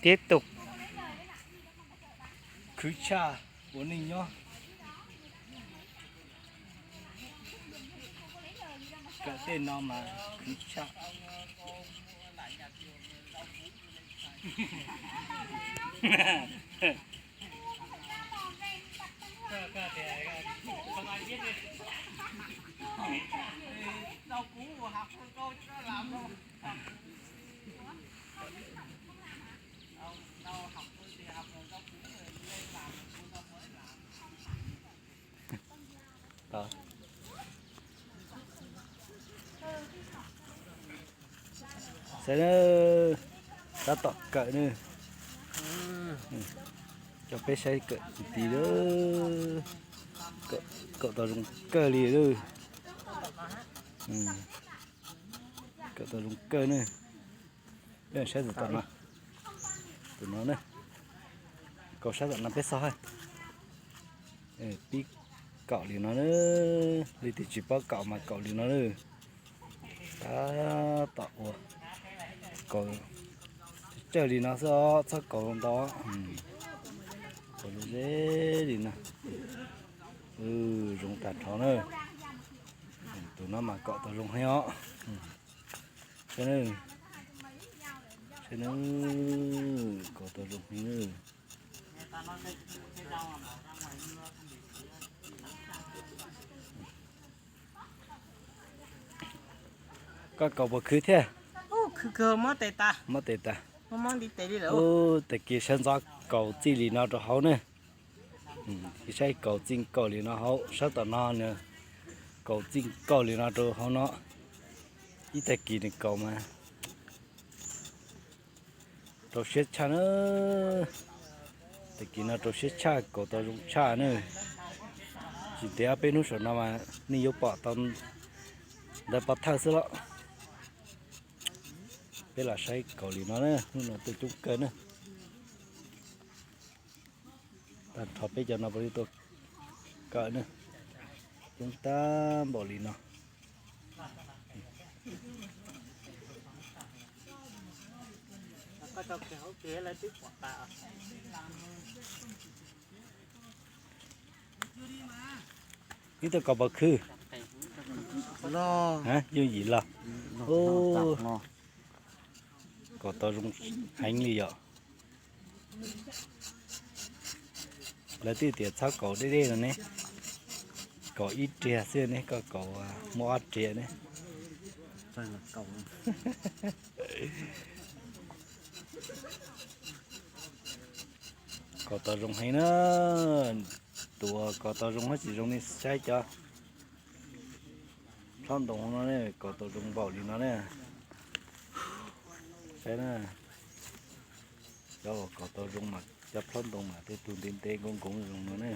Tiếp tục. Khwv tshaj ua neej nyob. Kawm tej no mas khwv tshaj. Saib na, tab tom kawm na. Coj peb saib kawm tus tij lawm. Kawm tau zoo kawg li lawm. Kawm tau zoo kawg na. Peb saib tus tom no, tus no na. Kaus sab tom no peb xauj hab. Pib kaum li no na. Leej twg tsis paub kaum mas kaum li no na. Tab tom ua, kaus tsawg li no xwb os, txhob kaus ntau. Kaus ze li no. Zoo tag nrho na. Tus no mas kaum tau zoo heev os. Saib na, saib na, kaus tau zoo heev na. Koj kaus puas khwv thiab? Mob tes tas. Ub, tag kis sawv ntxov kaus txij li no rau hauv ne. Saib kaus txij nkaus li no hauv, sab tom no nws kaus txij nkaus li no rau hauv no. Ib tag kis nws kaus mas rau siab tshaj na. Tag kis no rau siab tshaj, kaus tau zoo tshaj na. Tsis ntev ob peb hnub saum no mas nej yuav pom tau ntawv pov thawj xwb los. Peb los saib kaus li no na, hnub no tuaj coob kawg na. Tag nrho peb cov no puav leej tuaj kawm na, coob tag npaum li no. Ib tug kaus puas khwv? Yooj yim los. Kaus tau zoo heev li yom. Lawv twb tias txhob kaus deb deb no ne, kaus ib riag xwb ne, koj kaus muaj ob riag ne. Kaus tau zoo heev na. Tus uas kaus tau zoo tsis zoo nej saib cov plhob ntoo no ne, kaus tau zoo npaum li no ne. Saib na, cov uas kaus tau zoo mas cov plhob ntoo mas tej tug ntev ntev nkoos nkoos zoo no ne.